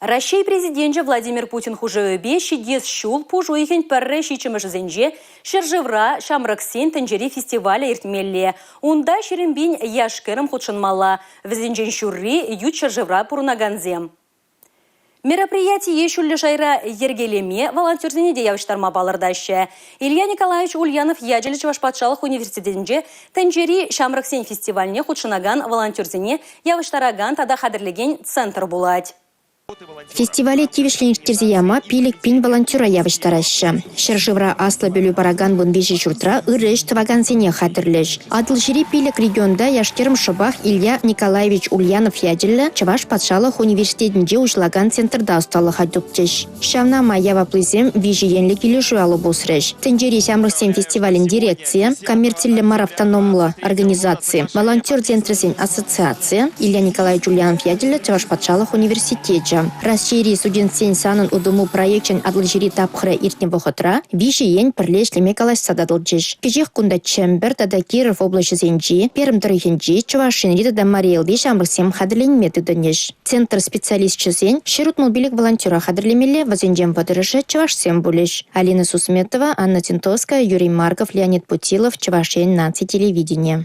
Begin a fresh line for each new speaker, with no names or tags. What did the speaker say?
Раҫҫей Президенчӗ Владимир Путин хушӑвӗпе ҫитес ҫул пуш уйӑхӗн пӗрре ҫиччӗмӗшӗсенче ҫӗршывра ҫамрӑксен тӗнчери фестивалӗ иртмелле. Унта 20 яш-кӗрӗм хутшӑнмалла. Вӗсенчен ҫурри ют ҫӗршывра пурӑнакансем. Мероприятие ҫӳллӗ шайра йӗркелеме волонтерсене те явӑҫтарма палӑртаҫҫӗ. Илья Николаевич Ульянов ячӗллӗ Чӑваш патшалӑх университетӗнче тӗнчери ҫамрӑксен фестивальне хутшӑнакан волонтерсене явӑҫтаракан тата хатӗрлекен центр пулать.
Фестивале тивӗҫлӗн ирттерсе яма 5000 волонтера явӑҫтараҫҫӗ. Ҫӗршывра аслӑ пӗлӳ паракан 13 ҫуртра ырӑ ӗҫ тӑвакансене хатӗрлӗҫ. Атӑлҫири пилӗк регионта яш-кӗрӗм шӑпах Илья Николаевич Ульянов ячӗллӗ Чӑваш патшалӑх университетӗнче уҫӑлакан центрта ӑсталӑха туптӗҫ. Ҫавна май яваплисем виҫӗ енлӗ килӗшӳ алӑ пусрӗҫ. Тӗнчери ҫамрӑксен фестивалӗн дирекцийӗ, коммерциллӗ мар автономлӑ организаци, волонтер центрӗсен ассоциацийӗ, Илья Николаевич Ульянов ячӗллӗ Чӑваш патшалӑх университечӗ. Раҫҫейри студентсен «Санӑн утӑму» проекчӗн Атӑлҫири тапхӑрӗ иртнӗ вӑхӑтра виҫӗ ен пӗрле ӗҫлеме калаҫса татӑлчӗҫ. Кӗҫех кунта Чӗмпӗр тата Киров облаҫӗсенчи, Пермь тӑрӑхӗнчи, Чӑваш Енри тата Мари Элти ҫамрӑксем хатӗрленме тытӑнӗҫ. Центр специалисчӗсен 165 волонтера хатӗрлемелле, вӗсенчен вӑтӑрӑшӗ чӑвашсем пулӗҫ. Алина Сусметова, Анна Тинтовская, Юрий Марков, Леонид Путилов, Чӑваш Ен наци телевиденийӗ.